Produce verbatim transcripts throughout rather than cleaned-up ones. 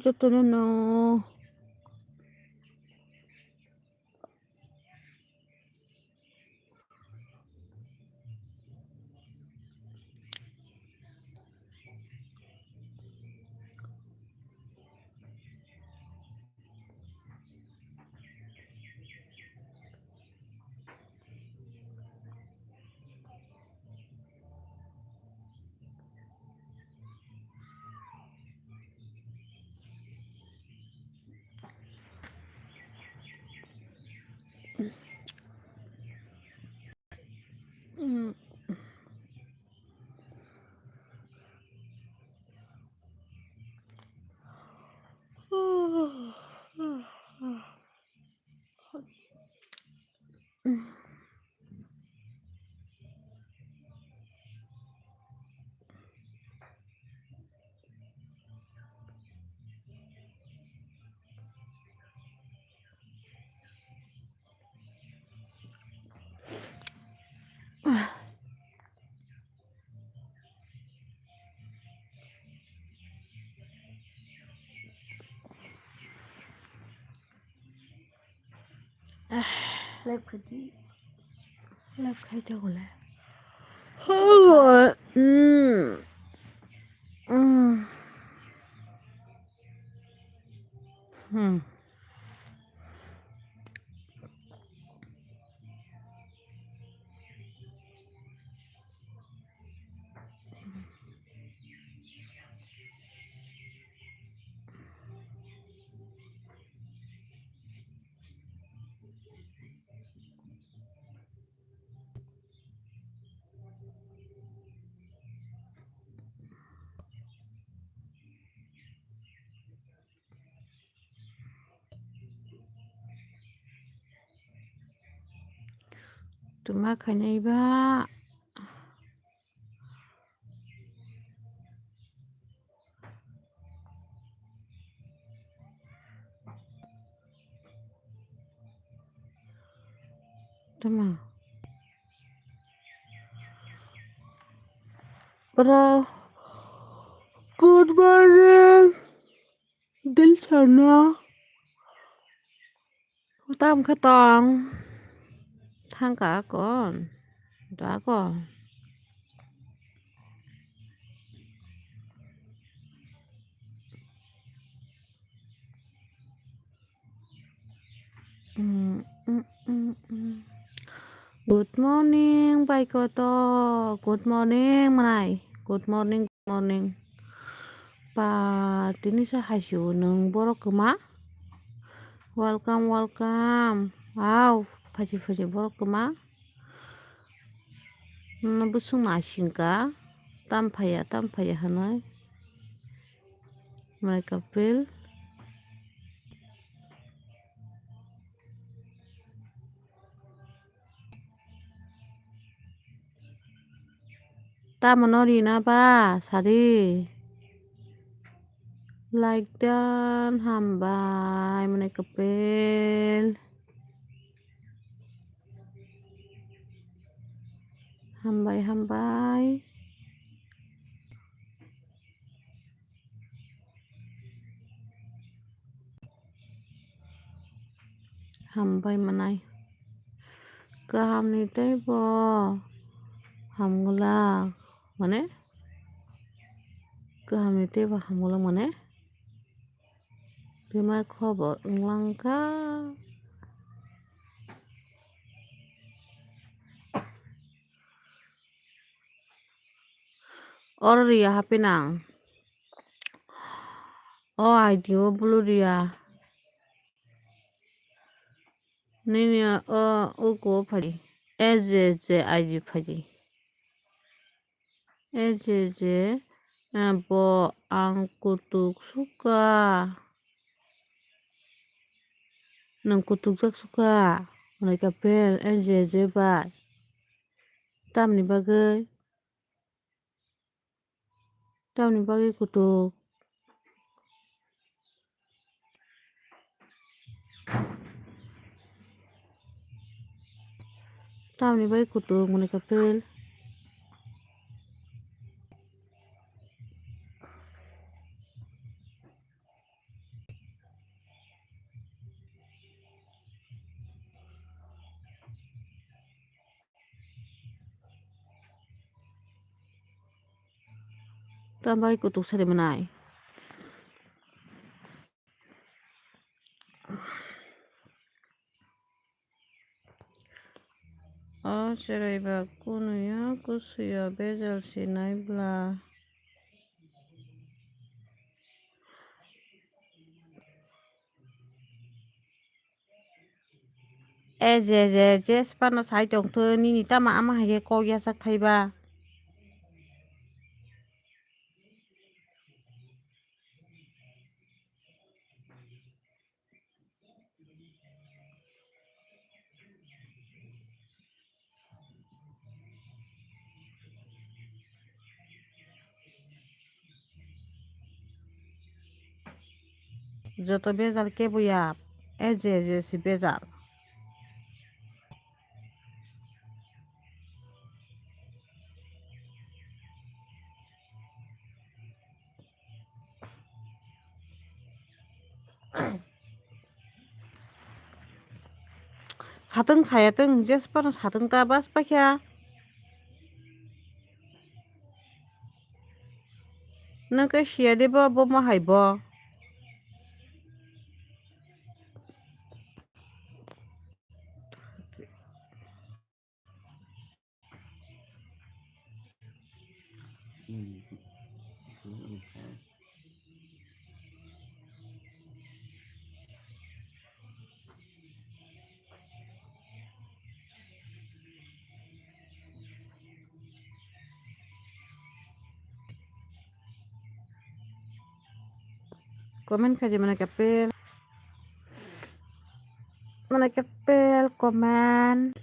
Jotono no. Live khai di. Live khai di gule. Hmm. Hmm. Hmm. Tuma khainai ba. Tama. Oro, good morning. Dilsano. Tam khe tong. Thangka kon. Da ko. Mm, mm, mm, mm. Good morning, bai koto. Good morning, mwnai. Good morning, good morning. Pa, tini sa hai sio nwng borok kwma? Welcome, welcome. Wow, phaji phaji borok kwma. Nono bwswk naisingkha. Tam phaiya, tam phaiya hwnwi. Mai kapil. Tamo no rina ba sari. Like dan hambai mwnai kapil. Hambai, hambai. Hambai mwnai. Kahamni teibo hamgwlak, mane? Kahamni teibo hamgwlak, mane? Bemar khobor wnglang kha. Oro riya hape nang. O I D o bulu riya. Nini o uku o phai. S J J I D phai. S J J, eh, bo ang kutuk sukha. Nwng kutukjak sukha. Hwnwi kha pher S J J bai. Tamni bagwi? Tamni bagwi kutuk? Tamni bagwi kutuk mwnwi kha pher? Tambai kutuk sari manai. O chwrai ba kunuya kusuya bejal sinai bwla. E je je je sipano sai tongtho nini tama ama hai khe kok yachak thaiba. Joto bejal kebo ya, e je je si bejal. Satwng sayatwng, jesphano satwng ta bas paikha. Nwng khe siya de bo, bo ma hai bo? Comment khaidi mane kapel, mane kapel comment.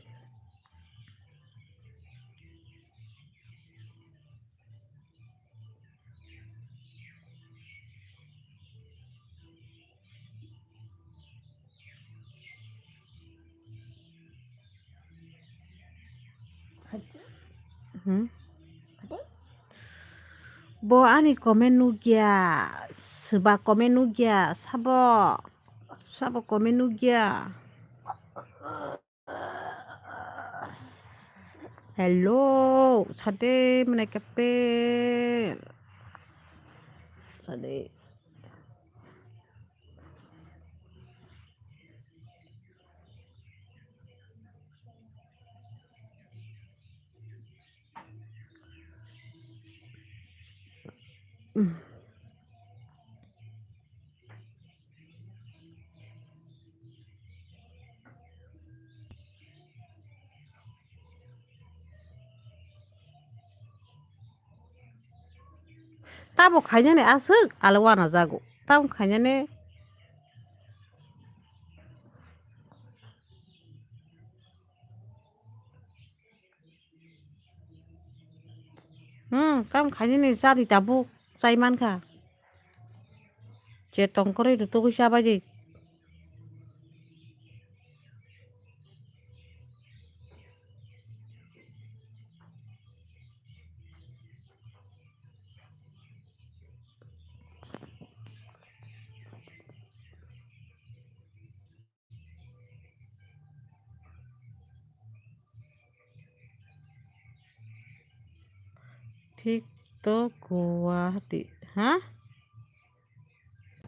Hmm? Bo ani comment nukya, swba comment nukya, sabo, sabo comment nukya. Hello, sade mane kapel. Sade. Tamo khainani aswk alo wanajago. Tamo khainani. Hmm, tamo khainani chari tabuk chai mankha. Je tongkoroi rwtugwi chabai di. Thik to Guwahati, ha?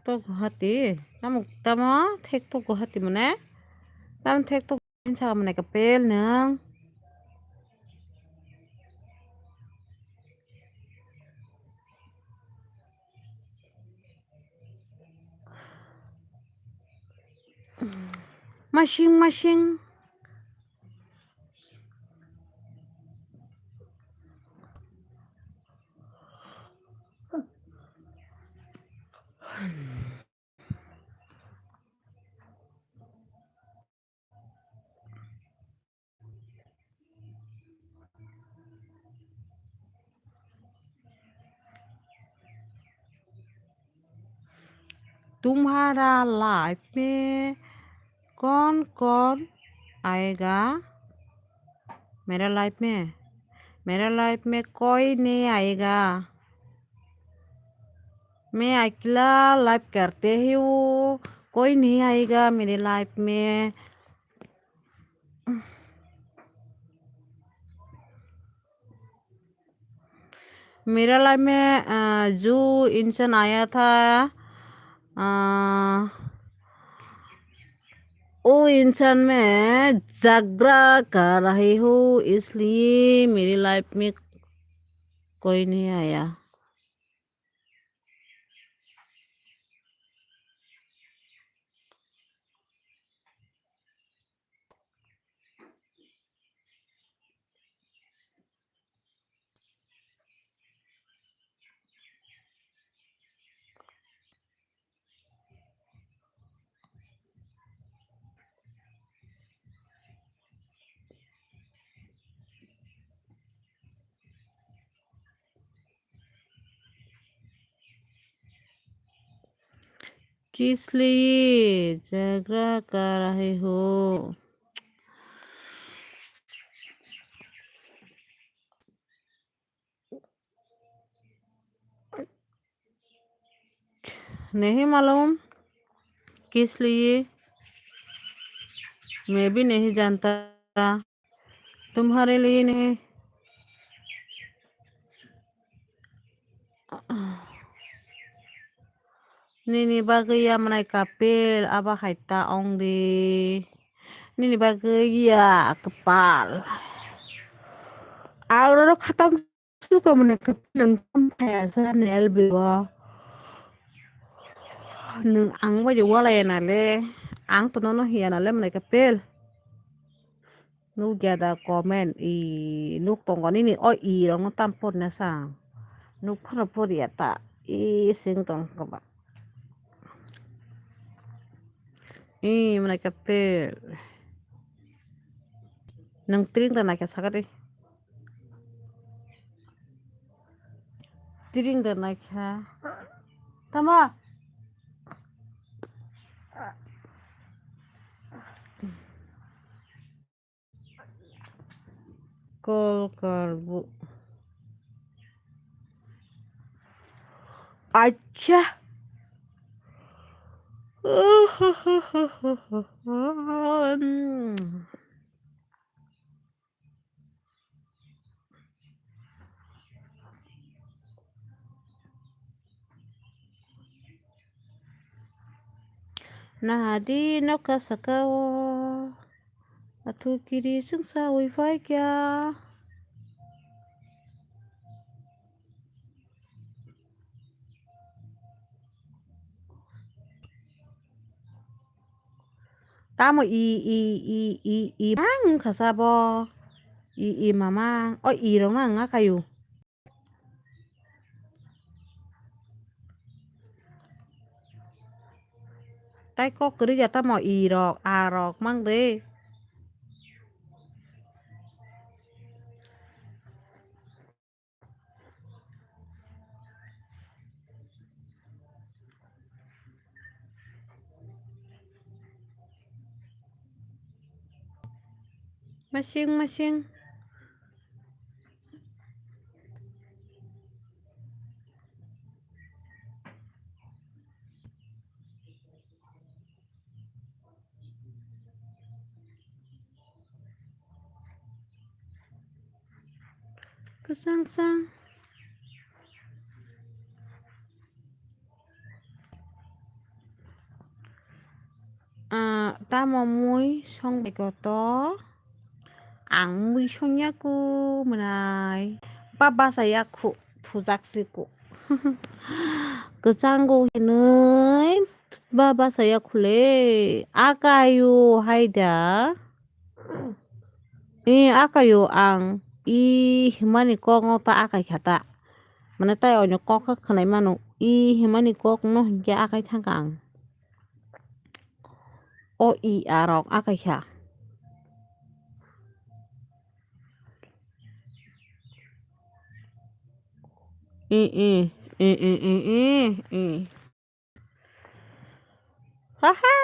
To Guwahati. Tamo, tamo thik to Guwahati mane? Tamo thik to Guwahati sa mane kapel nwng? Masing masing. तुम्हारा लाइफ में कौन कौन आएगा? मेरा लाइफ में, मेरा लाइफ में कोई नहीं आएगा। मैं अकेला लाइफ करते ही हूँ, कोई नहीं आएगा मेरे लाइफ में। मेरा लाइफ में, अ, जो इंसान आया था, अ, वो इंसान में झगड़ा कर रहे हो, इसलिए मेरी लाइफ में कोई नहीं आया। किस लिए झगड़ा कर रहे हो? नहीं मालूम किस लिए, मैं भी नहीं जानता। Tumhari lini. Nini bagwi ya mwnai kapil abo hai ta ong di. Nini bagwi ya kwpal. Ang nono khatang suka mwnai kapil nwng tam phaya sa ni L B o. Nwng ang bai walai ya nale. Ang to nono hiya nale mwnai kapil. Nukya da comment i nuk tongo nini o i rokno tam porina sa. Nuk phano poriya ta i sing tong kha ba. I mwnai kapil. Nwng tring da naikha sakha de. Tring da naikha. Tamo. Call karbo. Acha. Nahadi nokha saka o, athu kiri chwngsawi phaikha. Tamo i, i, i, i, i, mang wngkha sabo. I, i, mamang. O, i rokno ang akayo. Tai kok kwrwi ya tamo i rok, a rok mang de. Masing masing. Kwchang kwchang. Ah, tamo mui song bai koto? Ang mui song ya ku mwnai. Ba basa ya khu thujak si ku. Kwchang go hinui ba basa ya khule. Akayu hai da. I akayo ang i himani kokno ta akai kha ta. Mane tai oino kok khe khwnai mano. I himani kokno hinkhe akai thangkha ang. O i a rok akai kha. I, i, i. Haha,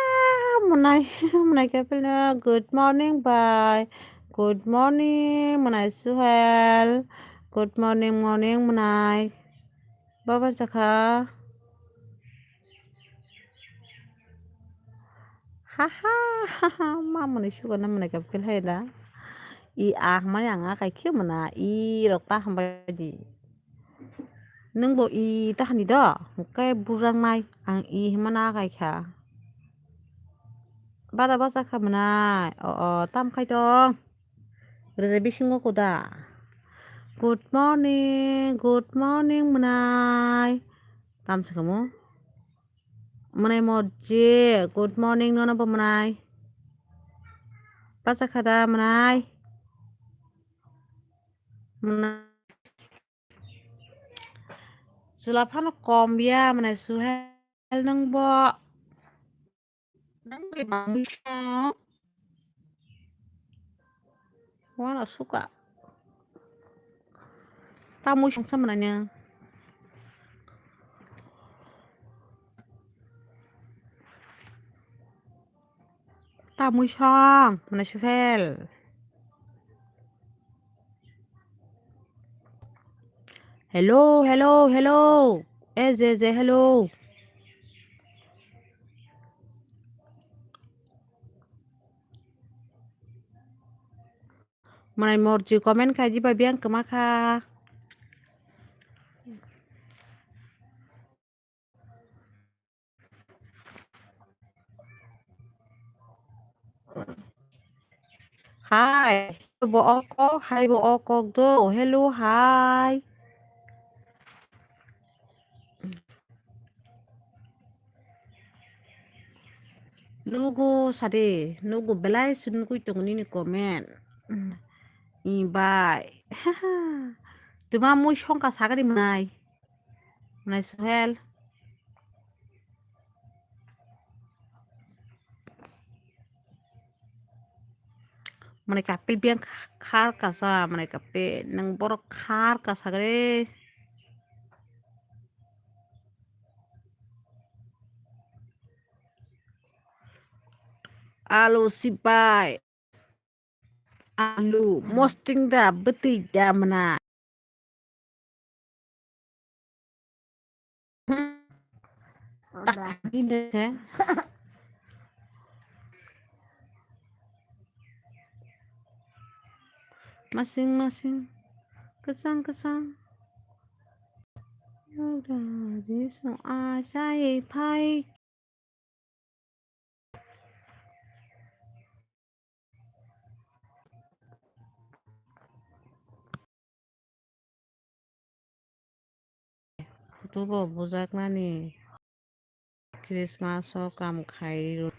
mwnai, mwnai kapilno, good morning, bye. Good morning, mwnai Suhel. Good morning, morning, mwnai. Baba sakha. Haha, haha, ma mwnai sugar na mwnai kapil hai da. I ah mani ang akai khe mwnai, i rok ta hambai di. Nwng bo i ta hani do, hwnkhe burjaknai, ang i hwnmano agai kha. Bada basa kha mwnai, o, o, tam khai tong. Rwjak bisingo kuda. Good morning, good morning mwnai. Tam se kamo. Mwnai morji, good morning nono bo mwnai. Basa kha da mwnai. Mwnai. Chwla phano kom ya, mane Suhel nwng bo. Nwng bai mamwi song. Wana suka. Tamwi song sa mane nwng. Tamwi song, mane Suhel. Hello, hello, hello. E je je, hello. Mwnai morji comment khai di ba biyang kwma kha. Hi, bo o kok, hi bo o kok do. Hello, hi. Nugo sade, nugo belai se nugui tongo nini comment. Ni bai. Tuma mui songka sagari mwnai. Mwnai Suhel. Mwnai kapil biang khar kasa, mwnai kapil nang borok khar kasa gre. Alu sipai. Alu, mosting da, bwtwi da mwnai. Tak ini deh. Masing-masing, kesang-kesang. Udah, jadi so asai pai. Photo bo bujaknani Christmas o kam khai rw-,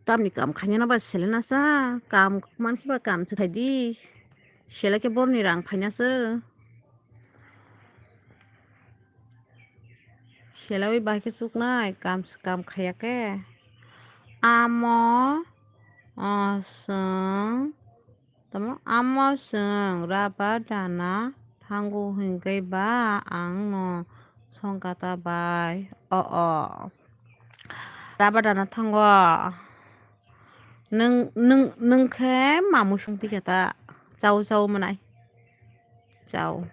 tamni kam khainano ba selena sa, kam mankhe ba kam se khai di, sela khe borni rang phaina se. Selawi bai khe chuknai, kam se kam khaiya khe. Amo, o, chwng, tamo, amo chwng rubber dana thango hwnkhe ba ang no songkata bai. O, o. Rubber dana thango. Nwng, nwng, nwng khe mamui songphi khe ta. Chao, chao mwnai. Chao.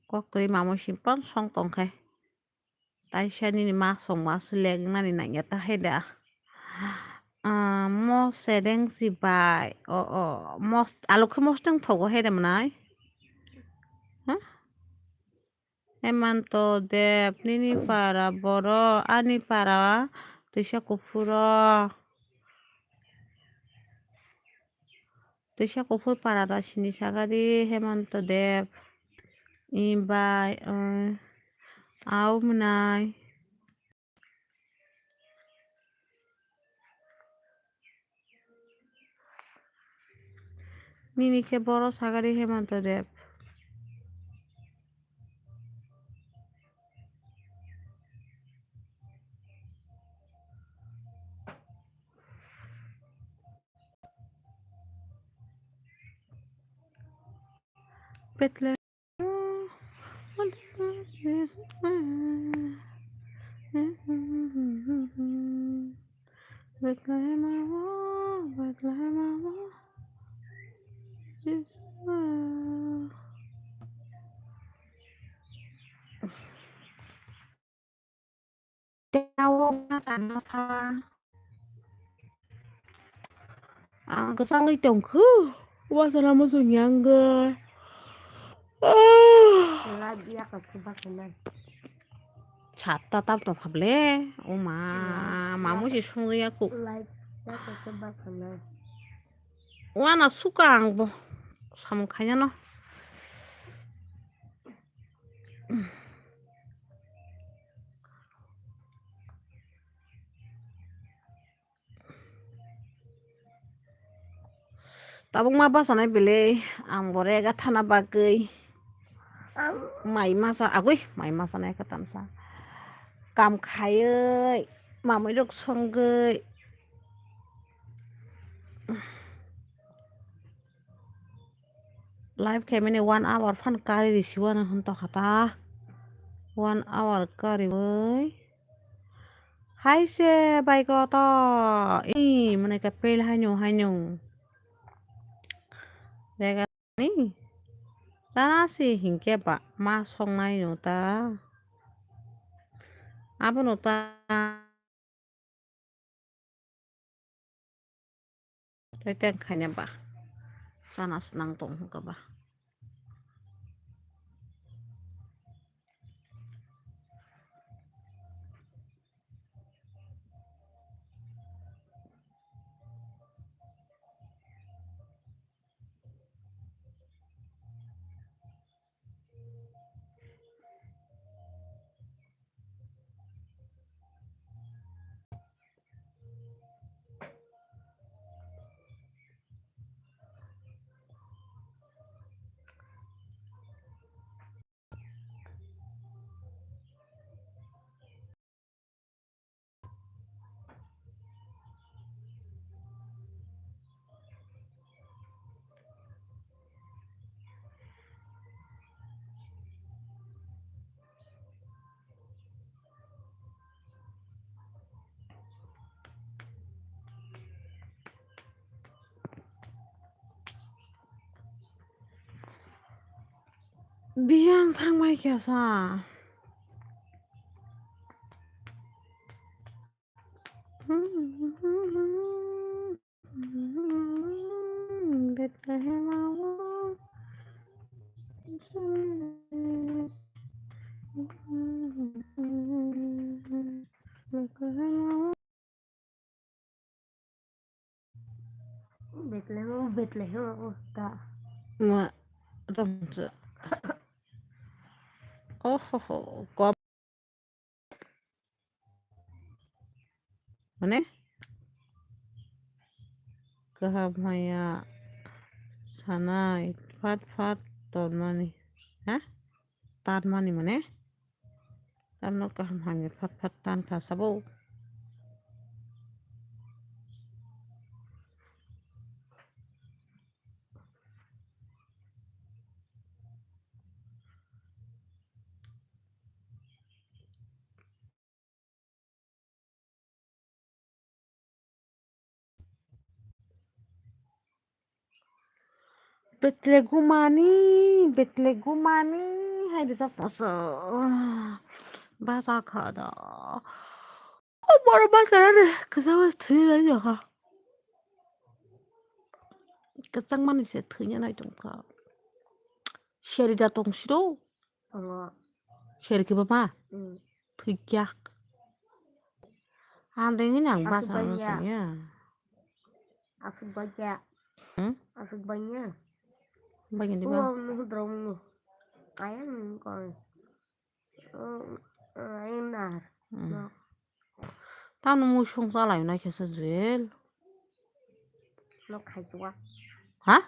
Kok kwrwi mamui simple song tong khe. Taisa nini ma song ma se lek nani nangya ta hai da. Ah, mo sedeng si bai. O, o, mos-, alo khe mosteng thogo hai da mwnai. Ha? Hemanto Deb, nini para boro, ani para twisa kuphuro. Twisa kuphur para da sini sagadi Hemanto Deb. Ni bai, eh, au mwnai. Nini khe boro sagadi Hemanto Deb. Bethlehem. Bethlehem, Bethlehem, Jisu. Tei o bwsa no sa. Ang kwchangwi tongkhu. Wa sana mo sung yang ge. Live ya ka ke ba kana. Chata tap tong khable. O ma, mamu si sung ya ku. Live ya ka ke ba kana. Wa na suka ang bo. Samung khanya no. Tabuk ma bwsana belai ang bo rega thana bagwi. Mai masa agwi, mai masa nai khe tamsa. Kam khaiwi, mamwi rok songwi. Live khaimani one hour phan kari risiwano hwn tokha ta. One hour kariwi. Hai se bai koto. Ih, mane ka pel haino haino. Rega ni. Sana si hinkhe ba ma songnai no ta. Abono ta. Tei teng khaina ba. Sana se nang tong hwnkha ba. Biyang thangbai khe sa. Bethlehem o. Bethlehem o, Bethlehem o ta. Ma, ram sa. Ohoho, kop. Mane? Kaham haya sanai phat phat tonmani. Ha? Tanmani mane? Tamno kaham hamya phat phat tan kha sabo. Betle gumani, betle gumani, hai rijak poso. Basa kha da. O boro basa re, kisa bas thwi lai jakha. Kwchangmani se thwina nai tongkha. Seri da tong siro. Tongo. Seri khe bama? Hmm. Thwikya. Andengni nang basa Aswk baiya. Aswk baiya. Hmm? Aswk baiya. Bagi di ba? Uwa muhudrong. Ayang koi. Ayang nar. Hmm. No. Tamo mui song chalai nai khe sa Juel. No khai chuwa. Ha?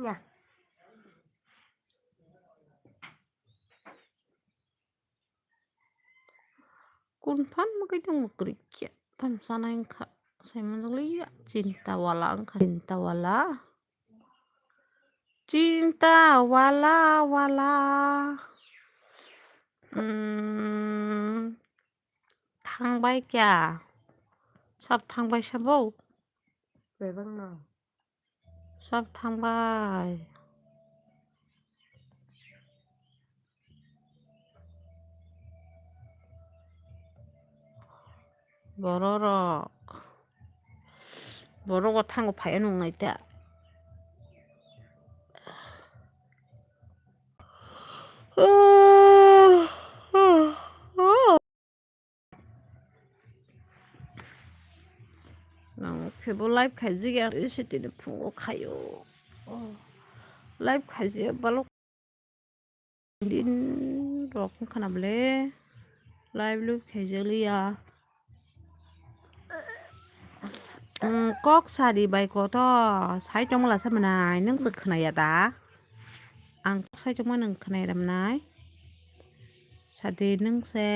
Ya. Kun phan mwkhai tongmo kwrwi khe tam sanai wngkha. Saimanjakliya chinta wala wngkha, chinta wala. Chinta wala wala. Hmm, thangbai kya? Sab thangbai sabo? Bebak no. Sab thangbai. Bororok. Borok o thango phai nung nai ta. Nang khe bo live khaijak ya, se tini phungo khaio. Oh, live khaijak balok din rok wngkha na bole, live lub khaijak liya. Kok sadi bai koto sai tongmala sa mwnai, nwng se khwnaya da? Ang kok sai tongma nwng khwnaya da mwnai? Sadi nwng se.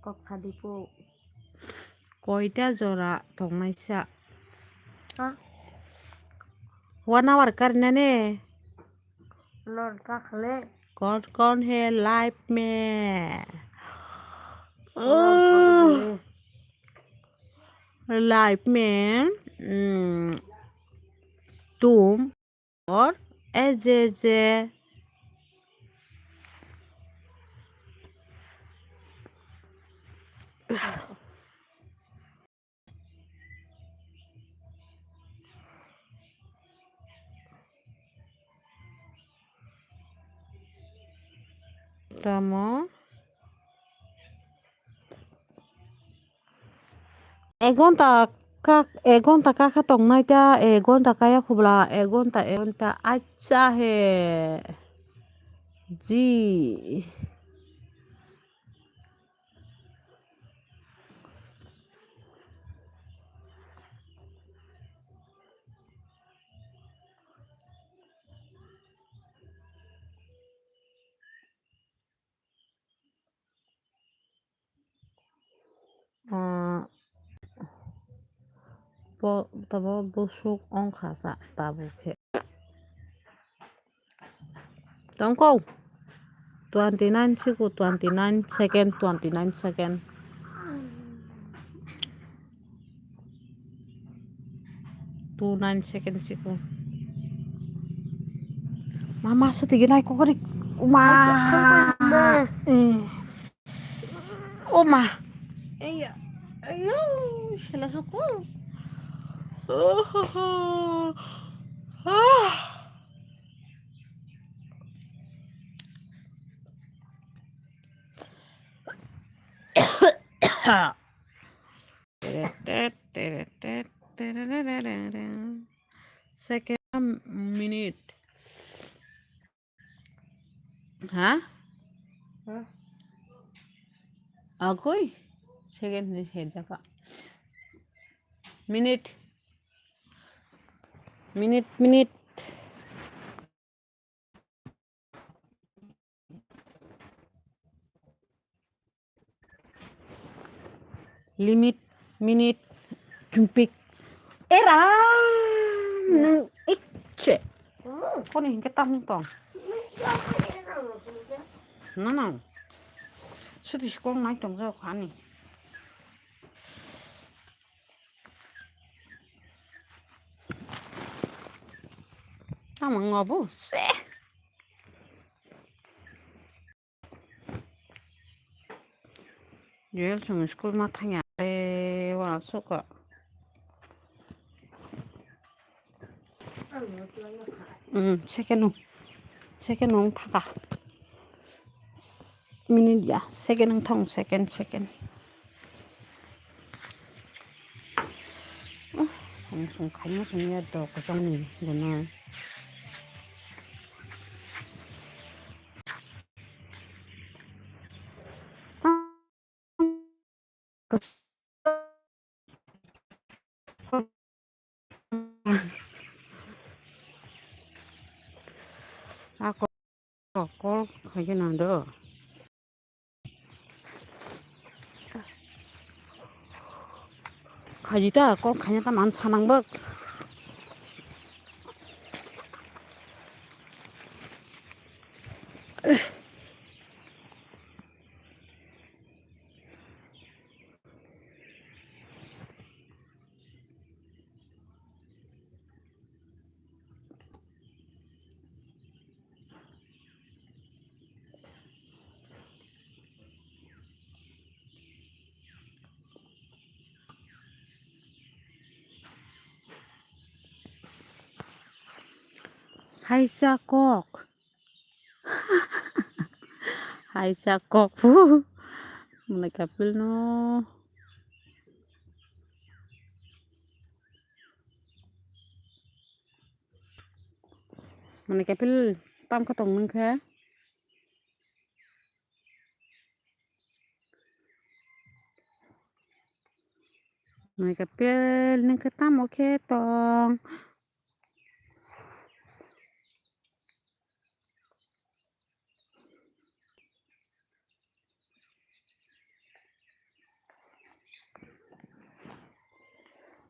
Kok sadi po. Koita jora tongnaisa? Ha? One hour karnane? Lord ka khale. कौन कौन है लाइव में? Lord ka khale. Live में, हम्म, तुम और ऐसे ऐसे। Tamo? Ek ghonta kak, ek ghonta kaka tongnai ta, ek ghonta kaya khobla, ek ghonta, ek ghonta, acha he. Ji. Ah, bo, tabo busuk ongkha sa tabuk khe. Tongkho. Twenty nine siku, twenty nine second, twenty nine second. Two nine second siku. Mama, sotigi nai kokori. Uma. Eh. Uma. Iya. Ayo, sela suku. Oh, oh, oh. Ah. Second minute. Ha? Ha? Agoi. Second ni hejaka. Minute. Minute, minute. Limit, minute, jumpik. Era, nang ikche. Koni hingke tamung tong. No, no. Suti sikong nai tong jao khani. Tamang ngobu se. Joel song school ma thangya. Eh, wa suka. Hmm, second no. Second no thaka. Minute ya, second wng thong, second, second. Ang song khaima song ya do kosong ni guna. A kok, kok, kol khaikhe nang do. Khaidi ta, kok khaina ta man sanang bak. Haisa kok. Haisa kok pu. Mane kapil no. Mane kapil tam kha tong nang kha. Mane kapil nang kha tamo khe tong.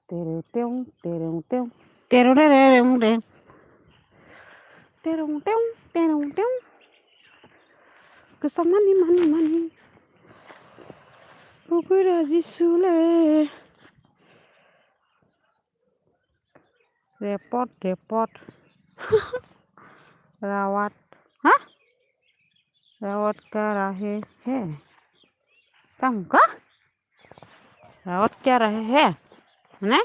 Tereng teong, tereng teong, tereng tereng tereng. Tereng teong, tereng teong. Kwchangmani, mani, mani. Bukui raji sule. Report, report. Rawat. Ha? Rawat ka rahe hai. Tam ka? Rawat kya rahe hai? Ne?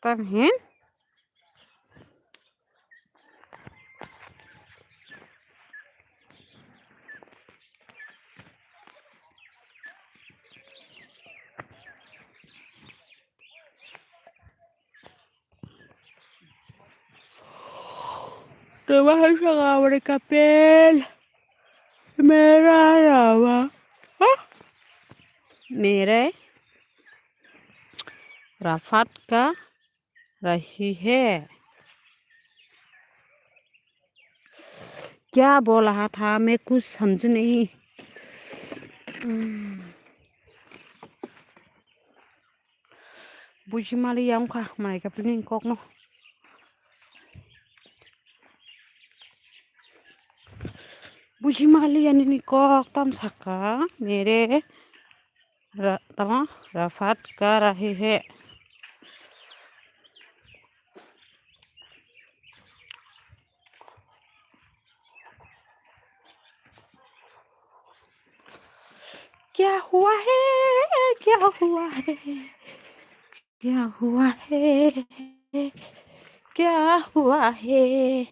Tam hin? Tuma hai sanga wari kapel. Mera rawa. Ha? Mere rafat ka rahi hai. Kya bola tha, main kuch samjh nahi. Hmm. Buji mali ya wngkha, mane kapil ni kok no. Buji mali ya nini kok tam saka, mere. Ra-, tamo? Rafat ka rahi hai. Kya hua hai? Kya hua hai? Kya hua hai? Kya hua hai?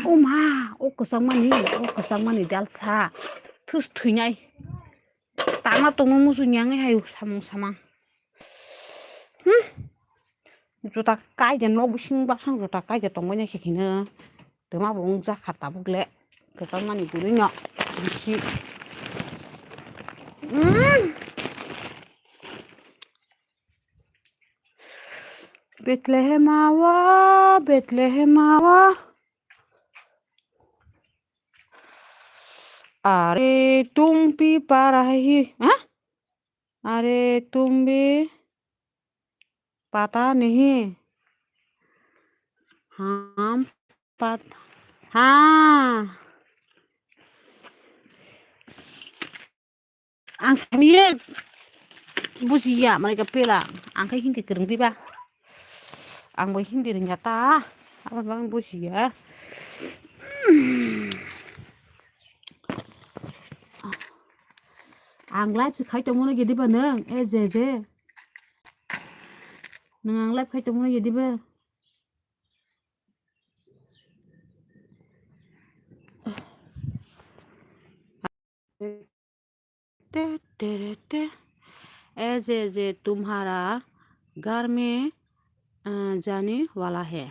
O ma, o kwchangmani, o kwchangmani dalsa. Thus thwinai. Tama tongma musu nyangwi hayo samung samang. Hmm. Juta kaide nok bising basang juta kaide tongmani khe kheno. Toma bo wngjakha tabuk le. Kwchangmani gurui no. Bisi. Hmm. Bethlehema wa, Bethlehema wa. Are tum pi pa raha hi, ha? Are tum bhi pata nahi. Ham pat-, ha. Ang samiye bujiya, mane ka pela. Ang khe Hindi kwrwng diba. Ang bo Hindi rwngya ta. Abo bang bujiya. Ang live se khai tongmano gediba nang, e je je. Nang ang live khai tongmano gediba. ऐसे ऐसे तुम्हारा घर में, अ, जाने वाला है।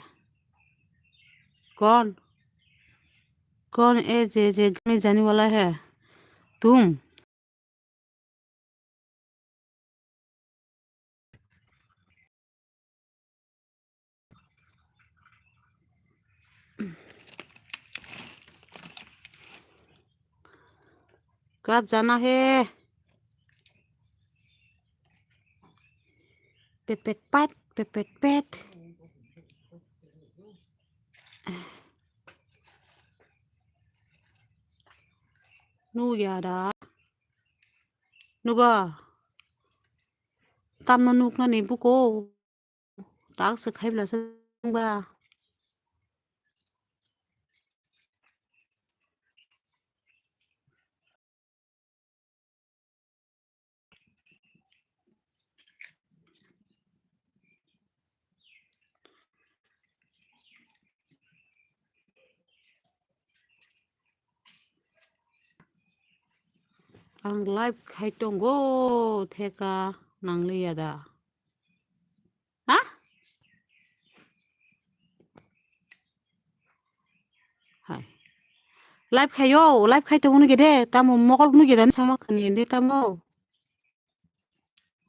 कौन? कौन ऐसे ऐसे घर में जाने वाला है? तुम। Kap jana he. Pepet pat, pepet pet. Nugya da. Nugo. Tamno nuknani buko. Tak se khaibla se ba. Ang live khai tongo, theka nangliya da. Ha? Hai. Live khayo, live khai tongo nige de, tamo mokol nige de, sama khani de tamo.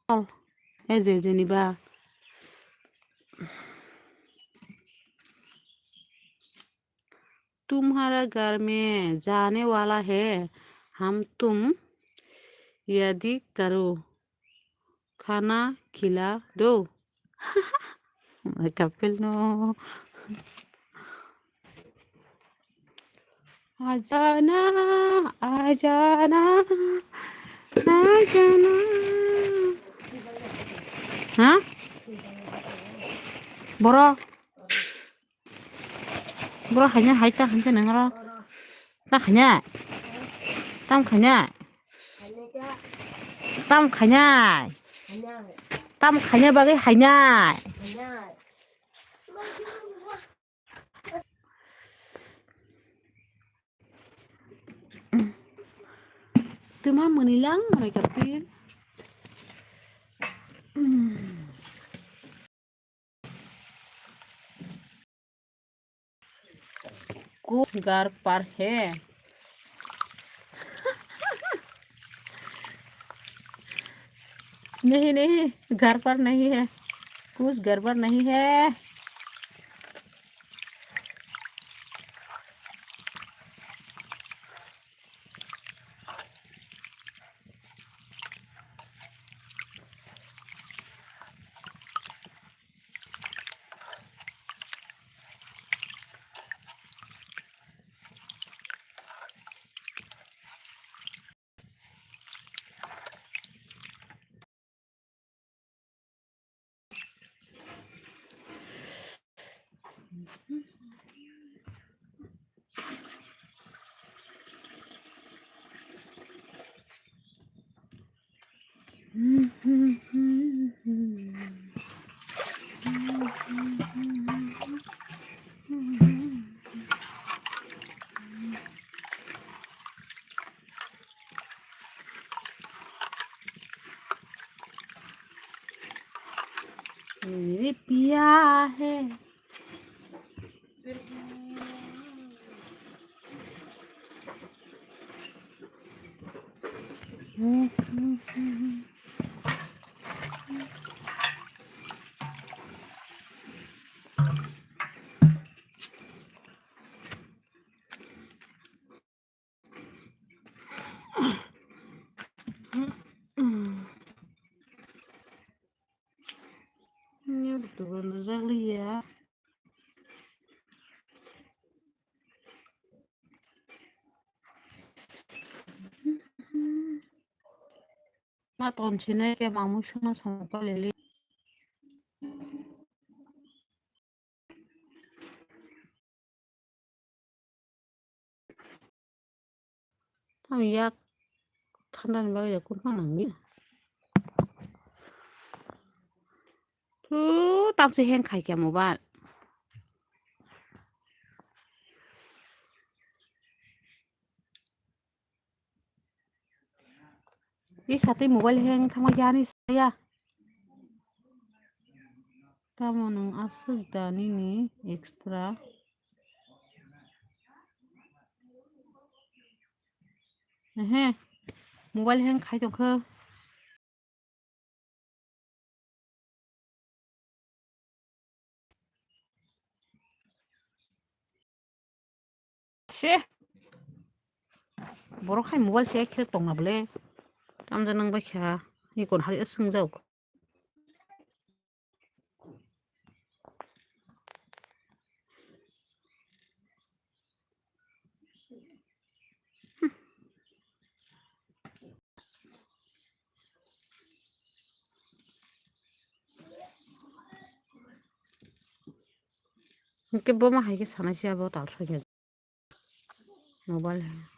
Ol, e je jeni ba. तुम्हारा घर में जाने वाला है हम तुम यदि करो खाना खिला दो। Mai kapil no. Ajana, ajana, ajana. Ha? Boro. Boro hanya hai ta hanja nangro. Ta hanya. Tam hanya. Tam khanya. Tam khanya bagwi hainai. Tuma mani lang mai kapil. कुछ गड़बड़ है। नहीं, नहीं, गड़बड़ नहीं है। कुछ गड़बड़ नहीं है। मेरे पिया है। Ini betul-betul liya. Ma ton sini ke mamu suna sama kali li. Tamo yak thanda ni bagwi ya kung phang nang ya. Tu tam se heng khai kya mobile. Ni sati mobile heng thangma ya ni saya. Tamo nwng aswk da nini extra? Ehe, mobile hang khai tongkha. She. Borok hai mobile se khe tongna bole. Tamja nang bai kha. Ni kon hari swngjak. Hwnkhe bo ma hai khe sanai se abo tal soi khe mobile hai.